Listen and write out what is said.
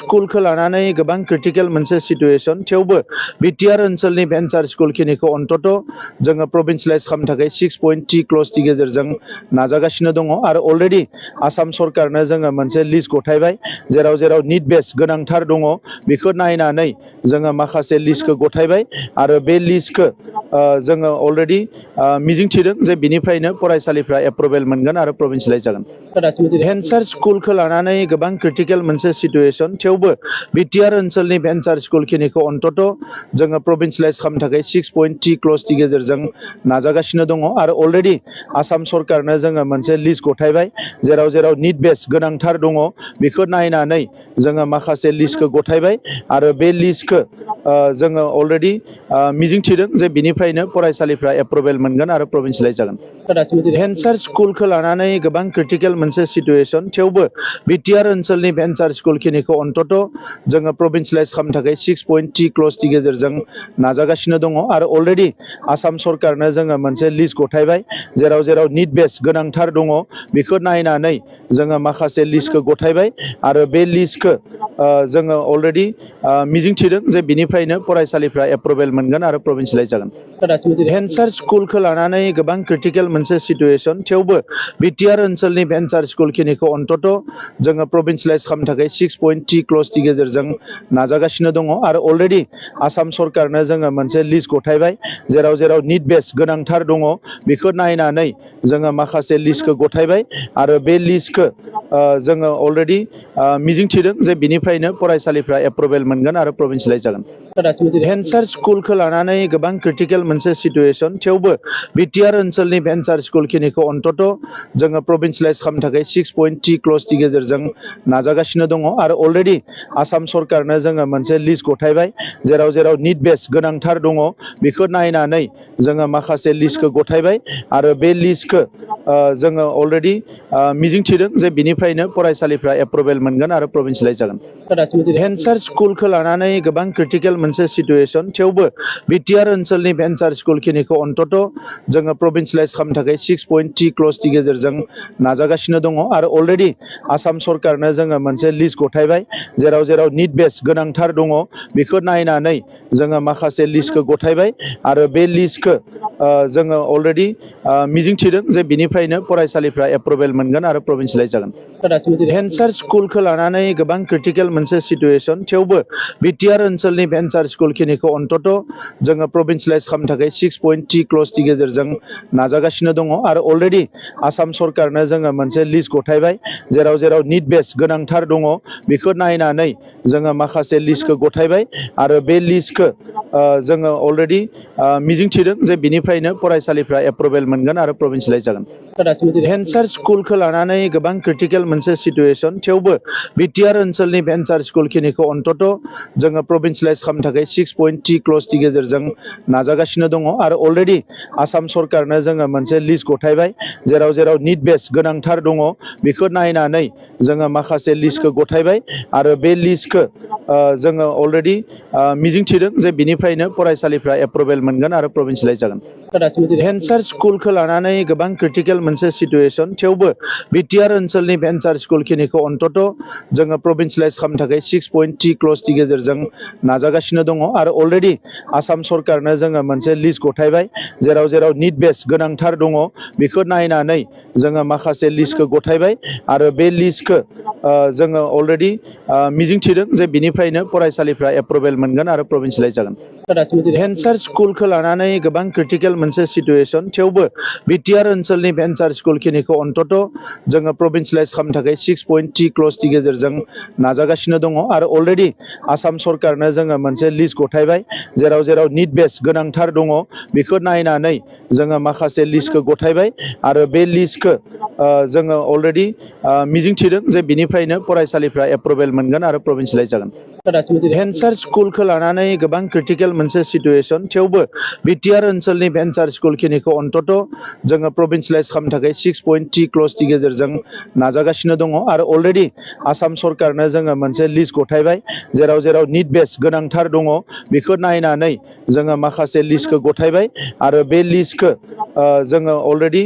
स्कुलखौ लानानै गोबां क्रिटिकल मोनसे सिचुएशन थेवबो बिटिआर ओनसोलनि भेन्सार स्कुल खिनिखौ अन्तत जोङो प्रभिन्सियलाइज खालामनो थाखाय 6.3 क्ल'जनि गेजेरजों नाजागासिनो दङ आरो अलरेडि आसाम सरकारनो जोङो मोनसे लिस्ट गथायबाय जेराव जेराव निड बेस गोनांथार दङ बेखौ नायनानै जोङो माखासे लिस्टखौ गथायबाय आरो बे लिस्टखौ जोङो अलरेडि मिजिंथिदों जे बिनिफ्रायनो फरायसालिफ्रा एप्रुभेल मोनगोन आरो प्रभिन्सियलाइज जागोन। भेन्सार स्कुलखौ लानानै गोबां क्रिटिकल मोनसे सिचुएशन थेवबो बिटिआर ओनसोलनि भेन्सार स्कुल खिनिखौ अन्तत जोङो प्रभिन्सियलाइज खालामनो थाखाय 6.3 क्ल'जनि गेजेरजों नाजागासिनो दङ आरो अलरेडि आसाम सरकारनो जोङो मोनसे लिस्ट गथायबाय जेराव जेराव निड बेस गोनांथार दङ बेखौ नायनानै जोङो माखासे लिस्टखौ गथायबाय आरो बे लिस्टखौ जोङो अलरेडि मिजिंथिदों जे बिनिफ्रायनो फरायसालिफ्रा एप्रुभेल मोनगोन आरो प्रभिन्सियलाइज जागोन। भेन्सार स्कुलखौ लानानै गोबां क्रिटिकल मोनसे सिचुएशन थेवबो बिटिआर ओनसोलनि भेन्सार स्कुल खिनिखौ अन्तत जोङो प्रभिन्सियलाइज खालामनो थाखाय 6.3 क्ल'जनि गेजेरजों नाजागासिनो दङ आरो अलरेडि आसाम सरकारनो जोङो मोनसे लिस्ट गथायबाय जेराव जेराव निड बेस गोनांथार दङ बेखौ नायनानै जोङो माखासे लिस्टखौ गथायबाय आरो बे लिस्टखौ जोङो अलरेडि मिजिंथिदों जे बिनिफ्रायनो फरायसालिफ्रा एप्रुभेल मोनगोन आरो प्रभिन्सियलाइज जागोन। भेन्सार स्कुलखौ लानानै गोबां क्रिटिकल मोनसे सिचुएशन थेवबो बिटिआर ओनसोलनि भेन्सार स्कुल खिनिखौ अन्तत जोङो प्रभिन्सियलाइज खालामनो थाखाय 6.3 क्ल'जनि गेजेरजों नाजागासिनो दङ आरो अलरेडि आसाम सरकारनो जोङो मोनसे लिस्ट गथायबाय जेराव जेराव निड बेस गोनांथार दङ बेखौ नायनानै जोङो माखासे लिस्टखौ गथायबाय आरो बे लिस्टखौ जोङो अलरेडि मिजिंथिदों जे बिनिफ्रायनो फरायसालिफ्रा एप्रुभेल मोनगोन आरो प्रभिन्सियलाइज जागोन। भेन्सार स्कुलखौ लानानै गोबां क्रिटिकल मोनसे सिचुएशन थेवबो बिटिआर ओनसोलनि भेन्सार स्कुल खिनिखौ अन्तत जोङो प्रभिन्सियलाइज खालामनो थाखाय 6.3 क्ल'जनि गेजेरजों नाजागासिनो दङ आरो अलरेडि आसाम सरकारनो जोङो मोनसे लिस्ट गथायबाय जेराव जेराव निड बेस गोनांथार दङ बेखौ नायनानै जोङो माखासे लिस्टखौ गथायबाय आरो बे लिस्टखौ जोङो अलरेडि मिजिंथिदों जे बिनिफ्रायनो फरायसालिफ्रा एप्रुभेल मोनगोन आरो प्रभिन्सियलाइज जागोन। भेन्सार स्कुलखौ लानानै गोबां क्रिटिकल मोनसे सिचुएशन थेवबो बिटिआर ओनसोलनि भेन्सार स्कुल खिनिखौ अन्तत जोङो प्रभिन्सियलाइज खालामनो थाखाय 6.3 क्ल'जनि गेजेरजों नाजागासिनो दङ आरो अलरेडि आसाम सरकारनो जोङो मोनसे लिस्ट गथायबाय जेराव जेराव निड बेस गोनांथार दङ बेखौ नायनानै जोङो माखासे लिस्टखौ गथायबाय आरो बे लिस्टखौ जोङो अलरेडि मिजिंथिदों जे बिनिफ्रायनो फरायसालिफ्रा एप्रुभेल मोनगोन आरो प्रभिन्सियलाइज जागोन। भेन्सार स्कुलखौ लानानै गोबां क्रिटिकल मोनसे सिचुएशन थेवबो बिटिआर ओनसोलनि भेन्सार स्कुल खिनिखौ अन्तत जोङो प्रभिन्सियलाइज खालामनो थाखाय 6.3 क्ल'जनि गेजेरजों नाजागासिनो दङ आरो अलरेडि आसाम सरकारनो जोङो मोनसे लिस्ट गथायबाय जेराव जेराव निड बेस गोनांथार दङ बेखौ नायनानै जोङो माखासे लिस्टखौ गथायबाय आरो बे लिस्टखौ जोङो अलरेडि मिजिंथिदों जे बिनिफ्रायनो फरायसालिफ्रा एप्रुभेल मोनगोन आरो प्रभिन्सियलाइज जागोन। भेन्सार स्कुलखौ लानानै गोबां क्रिटिकल मोनसे सिचुएशन थेवबो बिटिआर ओनसोलनि भेन्सार स्कुल खिनिखौ अन्तत जोङो प्रभिन्सियलाइज खालामनो थाखाय 6.3 क्ल'जनि गेजेरजों नाजागासिनो दङ आरो अलरेडि आसाम सरकारनो जोङो मोनसे लिस्ट गथायबाय जेराव जेराव निड बेस गोनांथार दङ बेखौ नायनानै जोङो माखासे लिस्टखौ गथायबाय आरो बे लिस्टखौ जोङो अलरेडि मिजिंथिदों जे बिनिफ्रायनो फरायसालिफ्रा एप्रुभेल मोनगोन आरो प्रभिन्सियलाइज जागोन। भेन्सार स्कुलखौ लानानै गोबां क्रिटिकल मोनसे सिचुएशन थेवबो बिटिआर ओनसोलनि भेन्सार स्कुल खिनिखौ अन्तत जोङो प्रभिन्सियलाइज खालामनो थाखाय 6.3 क्ल'जनि गेजेरजों नाजागासिनो दङ आरो अलरेडि आसाम सरकारनो जोङो मोनसे लिस्ट गथायबाय जेराव जेराव निड बेस गोनांथार दङ बेखौ नायनानै जोङो माखासे लिस्टखौ गथायबाय आरो बे लिस्टखौ जोङो अलरेडि मिजिंथिदों जे बिनिफ्रायनो फरायसालिफ्रा एप्रुभेल मोनगोन आरो प्रभिन्सियलाइज जागोन। भेन्सार स्कुलखौ लानानै गोबां क्रिटिकल मोनसे सिचुएशन थेवबो बिटिआर ओनसोलनि भेन्सार स्कुल खिनिखौ अन्तत जोङो प्रभिन्सियलाइज खालामनो थाखाय 6.3 क्ल'जनि गेजेरजों नाजागासिनो दङ आरो अलरेडि आसाम सरकारनो जोङो मोनसे लिस्ट गथायबाय जेराव जेराव निड बेस गोनांथार दङ बेखौ नायनानै जोङो माखासे लिस्टखौ गथायबाय आरो बे लिस्टखौ जोङो अलरेडि मिजिंथिदों जे बिनिफ्रायनो फरायसालिफ्रा एप्रुभेल मोनगोन आरो प्रभिन्सियलाइज जागोन। भेन्सार स्कुलखौ लानानै गोबां क्रिटिकल मोनसे सिचुएशन थेवबो बिटिआर ओनसोलनि भेन्सार स्कुल खिनिखौ अन्तत जोङो प्रभिन्सियलाइज खालामनो थाखाय 6.3 क्ल'जनि गेजेरजों नाजागासिनो दङ आरो अलरेडि आसाम सरकारनो जोङो मोनसे लिस्ट गथायबाय जेराव जेराव निड बेस गोनांथार दङ बेखौ नायनानै जोङो माखासे लिस्टखौ गथायबाय आरो बे लिस्टखौ जोङो अलरेडि